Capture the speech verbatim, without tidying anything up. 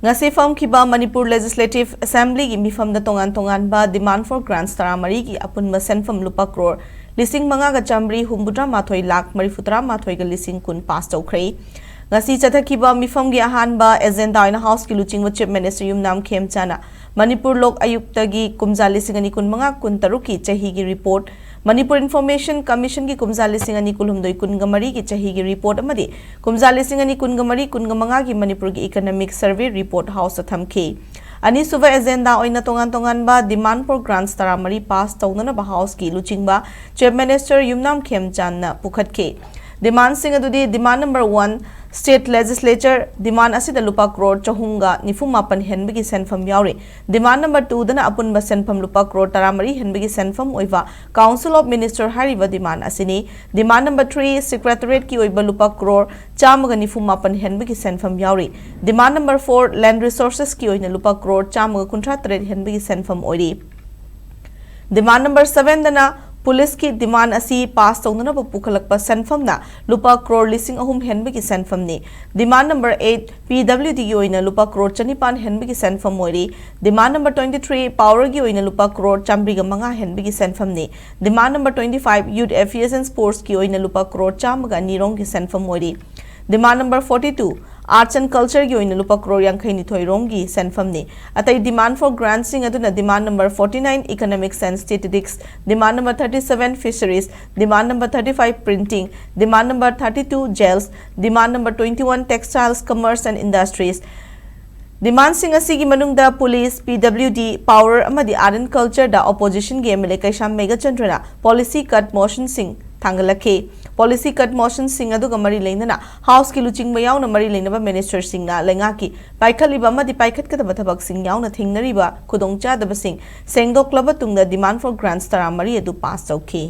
ꯉꯁꯤ ꯐꯝꯈꯤꯕ ꯃꯅꯤꯄꯨꯔ ꯂꯦꯖꯤꯁꯂꯦꯇꯤꯚ ꯑꯦꯁꯦꯝꯕ꯭ꯂꯤꯒꯤ ꯃꯤꯐꯝꯗ ꯇꯣꯉꯥꯟ ꯇꯣꯉꯥꯟꯕ demand for grants ꯇꯔꯥꯃꯔꯤꯒꯤ ꯑꯄꯨꯟꯕ ꯁꯦꯟꯐꯝ ꯂꯨꯄꯥ ꯀ꯭ꯔꯣꯔ ꯂꯤꯁꯤꯡ ꯃꯉꯥꯒ ꯆꯥꯝꯃꯔꯤ ꯍꯨꯝꯐꯨꯇꯔꯥ ꯃꯥꯊꯣꯏ ꯂꯥꯈ ꯃꯔꯤꯐꯨꯇꯔꯥ ꯃꯥꯊꯣꯏꯒ ꯂꯤꯁꯤꯡ ꯀꯨꯟ ꯄꯥꯁ ꯇꯧꯈ꯭ꯔꯦ꯫ ꯉꯁꯤ ꯆꯠꯊꯈꯤꯕ ꯃꯤꯐꯝꯒꯤ ꯑꯍꯥꯟꯕ ꯑꯦꯖꯦꯟꯗꯥ ꯑꯣꯏꯅ ꯍꯥꯎꯁꯀꯤ ꯂꯨꯆꯤꯡꯕ ꯆꯤꯐ ꯃꯤꯅꯤꯁꯇꯔ ꯌꯨꯝꯅꯥꯝ ꯈꯦꯝꯆꯥꯟꯅ ꯃꯅꯤꯄꯨꯔ ꯂꯣꯛ ꯑꯌꯨꯛꯇꯒꯤ ꯀꯨꯝꯖꯥ ꯂꯤꯁꯤꯡ ꯑꯅꯤ ꯀꯨꯟꯃꯉꯥ ꯀꯨꯟꯇꯔꯨꯛꯀꯤ ꯆꯍꯤꯒꯤ ꯔꯤꯄꯣꯔꯠ, ꯃꯅꯤꯄꯨꯔ ꯏꯟꯐꯣꯔꯃꯦꯁꯟ ꯀꯃꯤꯁꯟꯒꯤ ꯀꯨꯝꯖꯥ ꯂꯤꯁꯤꯡ ꯑꯅꯤ ꯀꯨꯟꯍꯨꯝꯗꯣꯏ ꯀꯨꯟꯒ ꯃꯔꯤꯒꯤ ꯆꯍꯤꯒꯤ ꯔꯤꯄꯣꯔꯠ ꯑꯃꯗꯤ ꯀꯨꯝꯖꯥ ꯂꯤꯁꯤꯡ ꯑꯅꯤ ꯀꯨꯟꯒ ꯃꯔꯤ ꯀꯨꯟꯒ ꯃꯉꯥꯒꯤ ꯃꯅꯤꯄꯨꯔꯒꯤ ꯏꯀꯅꯣꯃꯤꯛ ꯁꯔꯚꯦ ꯔꯤꯄꯣꯔꯠ ꯍꯥꯎꯁꯇ ꯊꯝꯈꯤ꯫ ꯑꯅꯤꯁꯨꯕ ꯑꯦꯖꯦꯟꯗꯥ ꯑꯣꯏꯅ ꯇꯣꯉꯥꯟ ꯇꯣꯉꯥꯟꯕ demand for grants ꯇꯔꯥꯃꯔꯤ ꯄꯥꯁ ꯇꯧꯅꯅꯕ ꯍꯥꯎꯁꯀꯤ ꯂꯨꯆꯤꯡꯕ ꯆꯤꯐ ꯃꯤꯅꯤꯁꯇꯔ ꯌꯨꯝꯅꯥꯝ ꯈꯦꯝꯆꯥꯟꯅ ꯄꯨꯈꯠꯈꯤ꯫ Demandꯁꯤꯡ ꯑꯗꯨꯗꯤ demand number one, state legislature demand ꯑꯁꯤꯗ ꯂꯨꯄꯥ ꯀ꯭ꯔꯣꯔ ꯆꯍꯨꯝꯒ ꯅꯤꯐꯨ ꯃꯥꯄꯟ ꯍꯦꯟꯕꯒꯤ ꯁꯦꯟꯐꯝ ꯌꯥꯎꯔꯤ꯫ Demand number twoꯗꯅ ꯑꯄꯨꯟꯕ ꯁꯦꯟꯐꯝ ꯂꯨꯄꯥ ꯀ꯭ꯔꯣꯔ ꯇꯔꯥꯃꯔꯤ ꯍꯦꯟꯕꯒꯤ ꯁꯦꯟꯐꯝ ꯑꯣꯏꯕ Council of Minister ꯍꯥꯏꯔꯤꯕ demand ꯑꯁꯤꯅꯤ꯫ Demand number three, secretariatꯀꯤ ꯑꯣꯏꯕ ꯂꯨꯄꯥ ꯀ꯭ꯔꯣꯔ ꯆꯥꯝꯃꯒ ꯅꯤꯐꯨ ꯃꯥꯄꯟ ꯍꯦꯟꯕꯒꯤ ꯁꯦꯟꯐꯝ ꯌꯥꯎꯔꯤ꯫ Demand number four, land resourcesꯀꯤ ꯑꯣꯏꯅ ꯂꯨꯄꯥ ꯀ꯭ꯔꯣꯔ ꯆꯥꯝꯃꯒ ꯀꯨꯟꯊ꯭ꯔꯥ ꯇꯔꯦꯠ ꯍꯦꯟꯕꯒꯤ ꯁꯦꯟꯐꯝ ꯑꯣꯏꯔꯤ꯫ Demand number sevenꯗꯅ ꯄꯨꯂꯤꯁꯀꯤ demand ꯑꯁꯤ ꯄꯥꯁ ꯇꯧꯅꯅꯕ ꯄꯨꯈꯠꯂꯛꯄ ꯁꯦꯟꯐꯝꯅ ꯂꯨꯄꯥ ꯀ꯭ꯔꯣꯔ ꯂꯤꯁꯤꯡ ꯑꯍꯨꯝ ꯍꯦꯟꯕꯒꯤ ꯁꯦꯟꯐꯝꯅꯤ꯫ Demand number eight, PWDꯒꯤ ꯑꯣꯏꯅ ꯂꯨꯄꯥ ꯀ꯭ꯔꯣꯔ ꯆꯅꯤꯄꯥꯟ ꯍꯦꯟꯕꯒꯤ ꯁꯦꯟꯐꯝ ꯑꯣꯏꯔꯤ꯫ Demand number twenty three, powerꯒꯤ ꯑꯣꯏꯅ ꯂꯨꯄꯥ ꯀ꯭ꯔꯣꯔ ꯆꯥꯝꯃꯔꯤꯒ ꯃꯉꯥ ꯍꯦꯟꯕꯒꯤ ꯁꯦꯟꯐꯝꯅꯤ꯫ Demand number twenty five, youth affairs and sportsꯀꯤ ꯑꯣꯏꯅ ꯂꯨꯄꯥ ꯀ꯭ꯔꯣꯔ ꯆꯥꯝꯃꯒ ꯑꯅꯤꯔꯣꯝꯒꯤ ꯁꯦꯟꯐꯝ ꯑꯣꯏꯔꯤ꯫ Demand number forty two, arts and cultureꯒꯤ ꯑꯣꯏꯅ ꯂꯨꯄꯥ ꯀ꯭ꯔꯣꯔ ꯌꯥꯡꯈꯩ ꯅꯤꯊꯣꯏ ꯔꯣꯝꯒꯤ ꯁꯦꯟꯐꯝꯅꯤ꯫ ꯑꯇꯩ demand for grantsꯁꯤꯡ ꯑꯗꯨꯅ demand number forty nine, economics and statistics, demand number thirty seven, fisheries, demand number thirty five, printing, demand number thirty two, jails, demand number twenty one, textiles, commerce and industries꯫ Demandꯁꯤꯡ ꯑꯁꯤꯒꯤ ꯃꯅꯨꯡꯗ police, PWD, power ꯑꯃꯗꯤ art and cultureꯗ oppositionꯒꯤ MLA Keisham ꯃꯦꯘꯆꯟꯗ꯭ꯔꯅ policy cut motionꯁꯤꯡ ꯊꯥꯡꯒꯠꯂꯛꯈꯤ꯫ Policy cut motionꯁꯤꯡ ꯑꯗꯨꯒ ꯃꯔꯤ ꯂꯩꯅꯅ ꯍꯥꯎꯁꯀꯤ ꯂꯨꯆꯤꯡꯕ ꯌꯥꯎꯅ ꯃꯔꯤ ꯂꯩꯅꯕ ꯃꯤꯅꯤꯁꯇꯔꯁꯤꯡꯅ ꯂꯩꯉꯥꯛꯀꯤ ꯄꯥꯏꯈꯠꯂꯤꯕ ꯑꯃꯗꯤ ꯄꯥꯏꯈꯠꯀꯗꯕ ꯊꯕꯛꯁꯤꯡ ꯌꯥꯎꯅ ꯊꯦꯡꯅꯔꯤꯕ ꯈꯨꯗꯣꯡꯆꯥꯗꯕꯁꯤꯡ ꯁꯦꯡꯗꯣꯛꯂꯕ ꯇꯨꯡꯗ demand for grants ꯇꯔꯥꯃꯔꯤ ꯑꯗꯨ ꯄꯥꯁ ꯇꯧꯈꯤ꯫